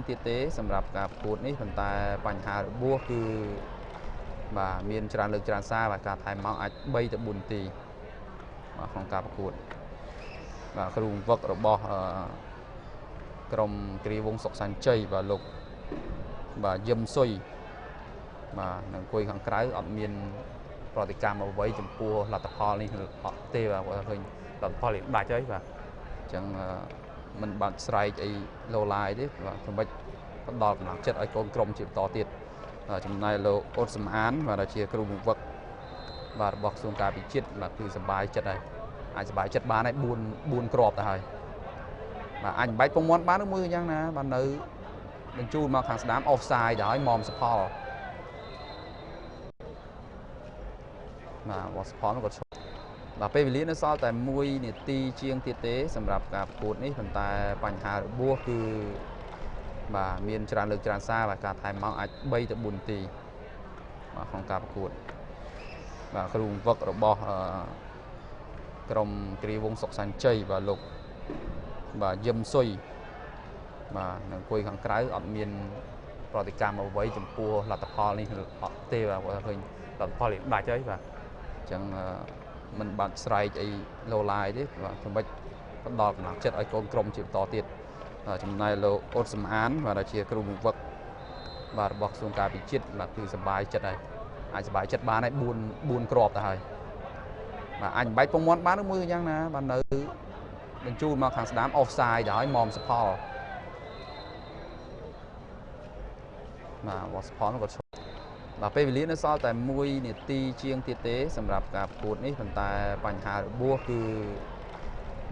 ទៀតទេសម្រាប់ការប្រកួតនេះប៉ុន្តែបញ្ហារបួសគឺបាទមានច្រើនលើកច្រើនសារបាទការថែមម៉ោងអាច3ទៅ4នាទីបាទក្នុងការប្រកួតបាទគ្រូវឹករបស់ក្រុមគ្រាវងសុកសានជ័យបាទលោកបាទយឹមសុយបាទនឹងអង្គុយខាងក្រៅអត់មានប្រតិកម្មអ្វីចំពោះលទ្ធផលនេះអត់ទេបាទគាត់ឃើញលទ្ធផលនេះដាច់ហើយបាទអញ្ចឹងមិនបានស្រែកអីលោឡាយទេបាទធ្វើម៉េចផ្ដល់កម្លាំងចិត្តឲ្យកូនក្រុមជាបន្តទៀតចំណែកលោកអ៊ុតសំអានបាទដែលជាគ្រូបង្វឹកបាទរបស់ក្រសួងការពិចិត្របាទគឺសប្បាយចិត្តហើយអាចសប្បាយចិត្តបានហើយ4គ្រាប់ទៅហើយបាទអាចបែកពងមាន់បានមួយយ៉ាងណាបាទនៅបញ្ជូនមកខាងស្ដាម offside ទៅហើយមុំសផលបាទវ៉ាសផលគាត់បាទពេលវេលានៅសល់តែ1នាទីជាងទៀតទេសម្រាប់ការប្រកួតនេះប៉ុន្តែបញ្ហារបួសគឺបាទមានច្រើនលើកច្រើនសារបាទការថែមម៉ោងអាច3ទៅ4នាទីបាទក្នុងការប្រកួតបាទគ្រូវឹករបស់ក្រុមគ្រាវងសុកសានជ័យបាទលោកបាទយឹមសុយបាទនឹងអង្គុយខាងក្រៅអត់មានប្រតិកម្មអ្វីចំពោះលទ្ធផលនេះអត់ទេបាទគាត់ឃើញលទ្ធផលនេះដាច់ហើយបាទអញ្ចឹងមិនបានស្រែកអីលោឡាយទេបាទធ្វើម៉េចផ្ដល់កម្លាំងចិត្តឲ្យកូនក្រុមជាបន្តទៀតចំណែកលោកអ៊ុតសំអានបាទដែលជាគ្រូបង្វឹកបាទរបស់ក្រសួងការពិចិត្របាទគឺសប្បាយចិត្តហើយអាចសប្បាយចិត្តបានហើយ4គ្រាប់ទៅហើយបាទអាចបែកពងមាន់បានមួយយ៉ាងណាបាទនៅបញ្ជូនមកខាងស្ដាម offside ទៅហើយមុំសផលបាទវ៉ាសផលគាត់បាទពេលវេលានៅសល់តែ1នាទីជាងទៀតទេសម្រាប់ការប្រកួតនេះប៉ុន្តែបញ្ហារបួសគឺ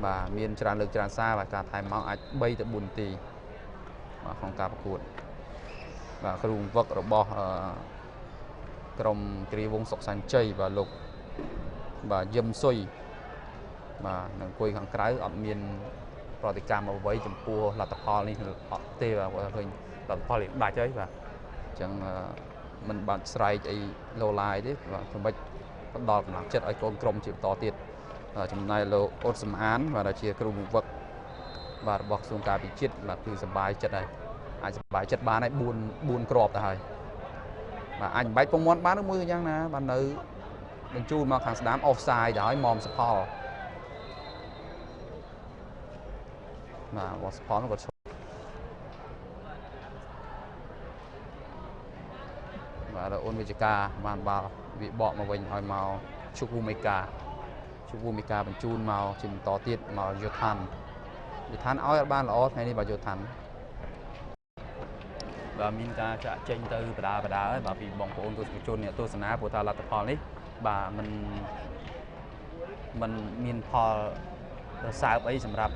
បាទមានច្រើនលើកច្រើនសារបាទការថែមម៉ោងអាច3ទៅ4នាទីបាទក្នុងការប្រកួតបាទគ្រូវឹករបស់ក្រុមគ្រាវងសុកសានជ័យបាទលោកបាទយឹមសុយបាទនឹងអង្គុយខាងក្រៅអត់មានប្រតិកម្មអ្វីចំពោះលទ្ធផលនេះអត់ទេបាទគាត់ឃើញលទ្ធផលនេះដាច់ហើយបាទអញ្ចឹងមិនបានស្រែកអីលោឡាយទេបាទធ្វើម៉េចផ្ដល់កម្លាំងចិត្តឲ្យកូនក្រុមជាបន្តទៀតចំណែកលោកអ៊ុតសំអានបាទដែលជាគ្រូបង្វឹកបាទរបស់ក្រសួងការពិចិត្របាទគឺសប្បាយចិត្តហើយអាចសប្បាយចិត្តបានហើយ4គ្រាប់ទៅហើយបាទអាចបែកពងមាន់បានមួយយ៉ាងណាបាទនៅបញ្ជូនមកខាងស្ដាម offside ទៅហើយមុំសផលបាទវ៉ាសផលគាត់បាទអូនវិជ្ជការបានបាល់វាបកមកវិញឲ្យមកជុកវូមេកាជុកវូមេកាបញ្ជូនមកជាបន្តទៀតមកយោឋានយោឋានឲ្យអត់បានល្អថ្ងៃនេះបាទយោឋានបាទមានការចាក់ចេញទៅបដាបដាហើយបាទពីបងប្អូនទស្សនិកជនអ្នកទស្សនាព្រោះថាលទ្ធផលនេះបាទមិនមានផលរសើបអីសម្រាប់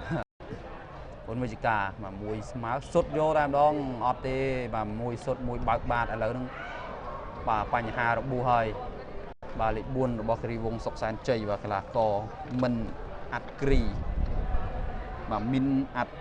អូនវិជ្ជការបាទមួយស្មើសុទ្ធយកតែម្ដងអត់ទេបាទមួយសុទ្ធមួយបើកបាតឥឡូវហ្នឹងបាទបញ្ហារបួសហើយបាទលេខ4របស់គ្រីវងសុកសែនជ័យបាទកីឡាករមិនអាត់គ្រីបាទមីនអាត់